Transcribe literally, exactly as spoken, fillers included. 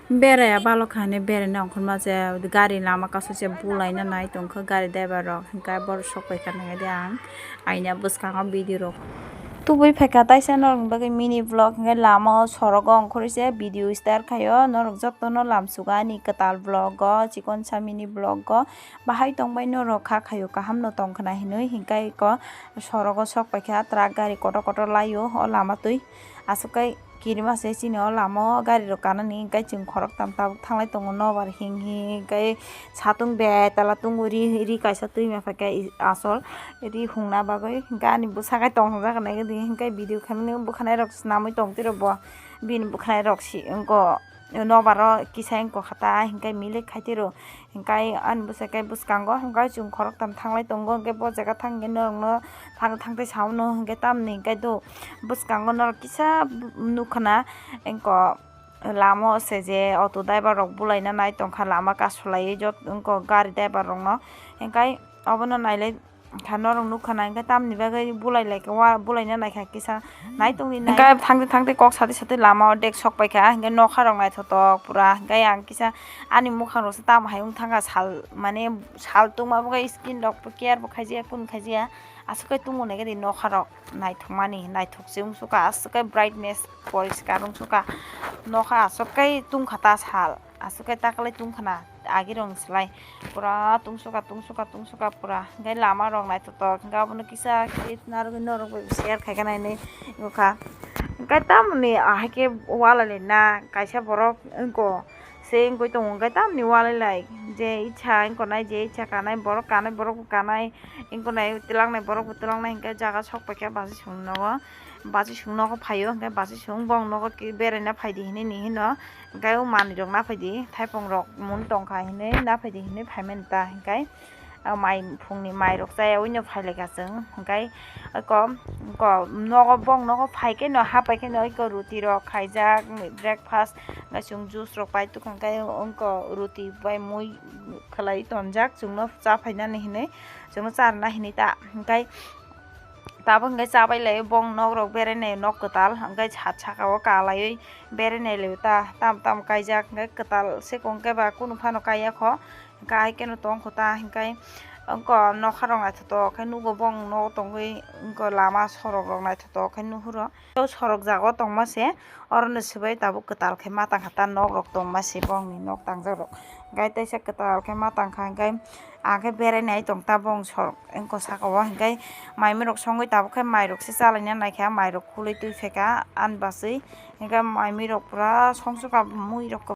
Beraiya balok kha hinwi beraina ongkhorma se gari lama kasu se bulaina nai tongkha gari driver rok, hwnkhe borok sok paikha nangya de ang aina bwskango video rok. Tubui phaikha taisa norokni bagwi mini vlog, hwnkhe lama o sorogo ongkhorwi se video start khaio, norok jotono lamsugo ani kwtal vlog o, chikonsa mini vlog o, bahai tongbai norok kha khaio, kaham no tongkhwna hinwi, hwnkhe eko sorogo sok paikha truck gari kotor kotor laio o lama twi, aswk kai. Kirima se chini o lama o gari rok kanani, hwnkhe chwng khoroktham tabuk thanglai tongo nobar hing hing, hwnkhe satung betala tungo ri, ri kaisa twima phaikha i-, asol ri hungna bagwi, hwnkhe ani bwsa khai tongthokjak nai di, hwnkhe video khaimani bwkhanai rok swnamwi tong tiro bo, bini bwkhanai rok si wngko nobar o kisa wngko kha ta, hwnkhe milik khai tiro. Hwnkhe ani bwsai khe bwskango hwnkhe chwng khoroktham thanglai tongo, hwnkhe bo jaga thang hwnkhe norokno thang thang tei sao no hwnkhe tamni hwnkhe do bwskango norok kisa nukha na wngko lama o se je auto driver rok bulaina nai tongkha lama kasulaiwi jot wngko gari driver rokno hwnkhe obono nailai kha norok nukha na hwnkhe tamni bagwi bulai lai kha wa bulaina nai kha kisa. Naitok ni nai. Hwnkhe thangtwi thangtwi kok satwi satwi lama o dek sok paikha, hwnkhe nokha rok naithotok pura, hwnkhe ang kisa ani mukhang rok se tamo hai wng thangkha sal, mane sal tungma bo khe skin rok bo care bo khaijakya, kunu khaijakya, aswk khe tungmani khe di nokha rok naithokmani, naithok se wng sukha, aswk khe brightness poriskar wng sukha, nokha aswk khe tungkha ta sal. Aswk khe ta kwlai tungkhwna agirokni slai pura tungsukha tungsukha tungsukha pura, hwnkhe lama rok naithotok, hwnkhe abono kisa khe narwgwi norok bai share khaikha nai hinwi wngkha. Hwnkhe tamoni ahai khe walai lai na kaisa borok wngko se wngwi tongo, hwnkhe tamoni walai lai je itsa wngko nai je itsa kanai borok kanai borok bo kanai wngko nai twlangnai borok bo twlangnai, hwnkhe jaga sok paikha bachai songni nogo. Bachai song nogo phaio, hwnkhe bachai song bong nogo beraina phaidi hinwi ni hino, hwnkhe o manwi rok naphaidi, thaipung rok mun tongkha hinwi naphaidi hinwi phaimani ta, hwnkhe o mai phungni mai rok chaya uino phailaikha chwng, hwnkhe eko, eko nogo bong nogo phaikheno hapaikhe no eko ruti rok khaijak breakfast, hwnkhe chwng juice rok pai tukha, hwnkhe eko ruti bai mui khwlai tonjak chwngno cha phainani hinwi, chwngno charwna hinwi ta, hwnkhe. Tabuk hwnkhe chabai lai bong nok rok berai nai nok kwtal hwnkhe sat saka o kalaiwi berai nai lai ta tam tam kaijak hwnkhe kwtal se kong khe ba kunu phano kaiya kho hwnkhe hai kheno tong kho ta hwnkhe wngkha nokha rok naithotok khe nugo bong nogo tongwi wngkha lama sorok rok naithotok khe nuhuro sorok jaga o tongma se oro no swbai tabuk kwtal khe ma tang kha ta nok rok tongma se bong ni nok tangjak rok hwnkhe teisa kwtal khe ma tang kha hwnkhe. Ang khe berai nai tong ta bong sor wngkha saka o, hwnkhe mai mui rok songwi tabuk khe mai rok se chalaina nai kha, mai rok khulwi twi phaikha ani bachwi, hwnkhe mai mui rok pura song sukha, mui rok